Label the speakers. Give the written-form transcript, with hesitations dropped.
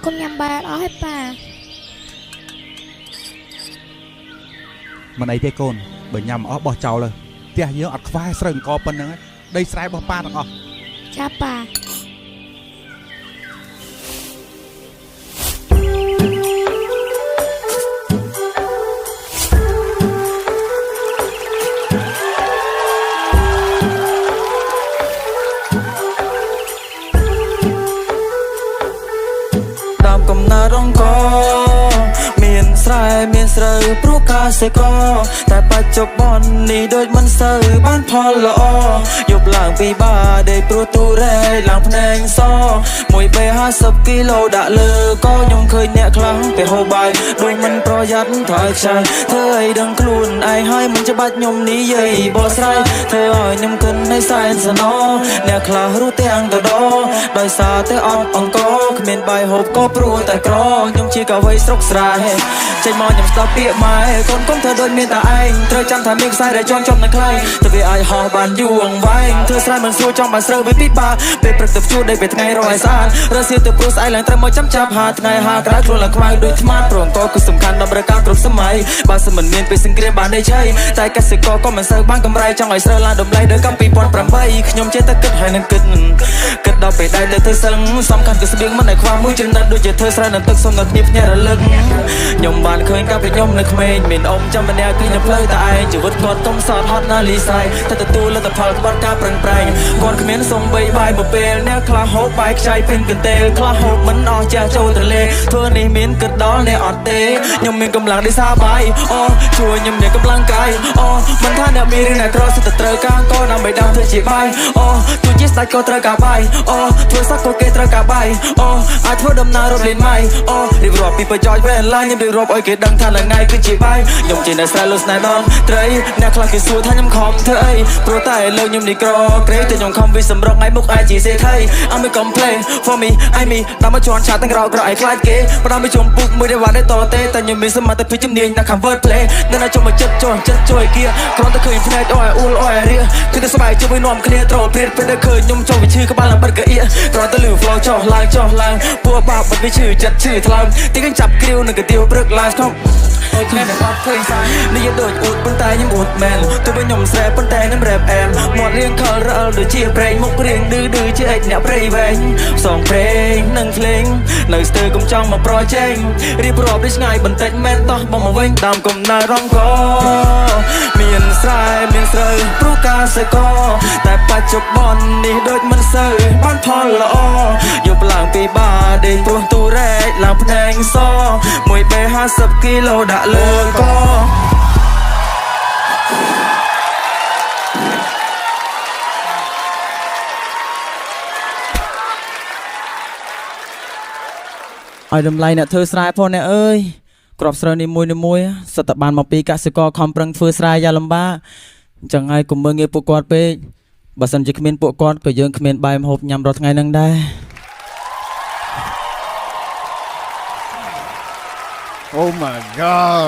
Speaker 1: កុំញ៉ាំបាយអត់អស់ទេប៉ា
Speaker 2: មិនអីទេកូនបើញ៉ាំអស់បោះចោលទៅផ្ទះយើងអត់ខ្វះស្រូវអង្គប៉ុណ្្នឹងឯងដីស្រែរបស់ប៉ាទាំងអស់
Speaker 1: ចាប៉ា
Speaker 3: ដើមកំណើតអង្គមានស្រែមានស្រូវព្រោះកសិករតែបច្ចុប្បន្ននេះដូចមិនសូវបានផលល្អយប់ឡើងពីបាដេកព្រោះទូរ៉េឡើងភ្នែងសមួយបេ50គីឡូដាក់លើកខ្ញុំឃើញអ្នកខ្លះទៅហូបបាយដូចមិនប្រយ័ត្នថយខ្ចីធ្វើអីដឹងខ្លួនឯងហើយមិនច្បាច់ខ្ញុំនិយាយបកស្រាយធ្វើឲ្យខ្ញុំគិនในសែនសណអ្នកខ្លះរស់ទាំងតដដោយសារតែអត់អង្គគ្មានបាយហូបក៏ព្រោះតែក្រខ្ញុំជាកវីស្រុកស្រែចេញមកខ្ញុំស្ដាប់ពាក្យម៉ែកូនកុំធ្វើដូចមានតែឯងត្រូវចាំថាមានខ្សែដែលជាប់ជាប់នឹងខ្លែងទៅវាអាចហោះបានយូរអង្វែងធ្វើស្រែមិនស្រួលចង់បានស្រូវវាពិបាកពេលព្រឹកទៅភ្ជួរដីពេលថ្ងៃរកឲ្យស្អាតរសៀលទៅព្រោះស្អែកឡើងត្រូវមកចាំចាប់ហាថ្ងៃហាក្រៅខ្លួនឡើងខ្មៅដូចថ្មព្រោះអង្គគឺសំខាន់ដល់ប្រការគ្រប់សម័យបើសិនមិនមានពេលសង្គ្រាមបានន័យឆៃតែកសិករក៏មិនសូវបានកម្រៃចង់ឲ្យស្រូវឡើងតម្លៃដូចកាំ2008ខ្ញុំចេះតែគិតហើយនឹងគិតគិតដល់ពេលដែលទៅធ្វើសឹងសំខាន់គឺស្បៀងមិនឲ្យខ្វះមួយចំណិតដូចជាធ្វើស្រែនឹងទឹកសុំដល់គ្នាភ្ញាក់រលឹកខ្ញុំបានឃើញកាលពីខ្ញុំនៅក្មេងមានអ៊ំចាំម្នាក់គឺនៅផ្លូវតែឯងជីវិតគាត់កំសត់ហត់ណាស់លីស័យតែទទួលលទ្ធផលក្បត់ការប្រឹងប្រែងគាត់គ្មានសំបីបាយមួយពេលអ្នកខ្លះហូបបាយខ្ចីពេញកន្ទេលខ្លះហូបមិនអស់ចាស់ចូលទលេធ្វើនេះមានគិតដល់អ្នកអត់ទេខ្ញុំមានកម្លាំងដូចសាបាយអូជួយខ្ញុំមានកម្លាំងកាយអូមិនថាអ្នកមានឬអ្នកក្រសិតតែត្រូវការកដើម្បីដាំធ្វើជាបាយអូទោះជាស្ដេចក៏ត្រូវការបាយអូធ្វើសត្វក៏គេត្រូវការបាយអូអាចធ្វើដំណើររាប់លានម៉ៃអូរៀបរាប់ពីប្រយោជន៍វេឡាខ្ញុំរៀបរាប់ឲ្យគេដឹងថាថ្ងៃគឺជាបាយខ្ញុំជាអ្នកស្រែលស្នេហ៍ដល់ត្រីអ្នកខ្លះគេសួរថាខ្ញុំខំធ្វើអីព្រោះតែលើខ្ញុំនេះក្រក្រេតែខ្ញុំខំវិសម្រុកថ្ងៃមុខឯជាសេដ្ឋី I'm a complain for me I me តាមមកជន់ឆាទាំងក្រោក្រឲ្យខ្លាចគេផ្ដាំពីជុំពុកមួយដែលវ៉ាត់តទេតែខ្ញុំមានសមត្ថភាពជំនាញណាស់ខាង word play នៅណាចុំមកចិត្តចុះចិត្តជួយគៀគ្រាន់តែឃើញភ្នែកអូយអ៊ូលអូយរៀគឺតែស្បែកជួយនាំគ្នាត្រូព្រាតពេលដែលឃើញខ្ញុំចុះវិឈឺក្បាលឡើងបិទកអៀគ្រាន់តែលឺ flow ចុះឡើងចុះឡើងពួកបាបបិទវិឈឺចិត្តឈឺថ្លើមទីកញ្ចាប់គ្រាវនឹងកាទៀវព្រឹកឡើងស្គប់អូគ្មានតែអត់ឃើញសានេះដូចអួតប៉ុន្តែខ្ញុំអួតមែនទោះបីខ្ញុំស្រែប៉ុន្តែខ្ញុំរ៉េបអែមមាត់រៀងខលរអិលដូចជាប្រេងមុខរៀងឌឺឌឺជាអិចអ្នកព្រៃវែងផ្សងព្រេងនិងភ្លេងនៅស្ទើកុំចង់មកប្រជែងរៀបរាប់ដូចឆ្ងាយបន្តិចមែនតោះបងមកវិញតាមកំណើរងកមានស្រែមានស្រូវព្រោះកសិករតែបច្ចុប្បន្ននេះដូចមិនសូវបានផលល្អយប់ឡើងពីបាដេកព្រោះទូរ៉ែកឡើងភ្នែងសមួយបេ50គីឡូដាក់លើក ឲ្យតម្លៃអ្នកធ្វើស្រែផងអ្នកអើយក្របស្រូវនីមួយនីមួយសិតតែបានមកពីកសិករខំប្រឹងធ្វើស្រែយ៉ាងលំបាកអញ្ចឹងហើយកុំមើលងាយពួកគាត់ពេកបើសិនជាគ្មានពួកគាត់ក៏យើងគ្មានបាយម្ហូបញ៉ាំរាល់ថ្ងៃហ្នឹងដែរ
Speaker 4: Oh my God.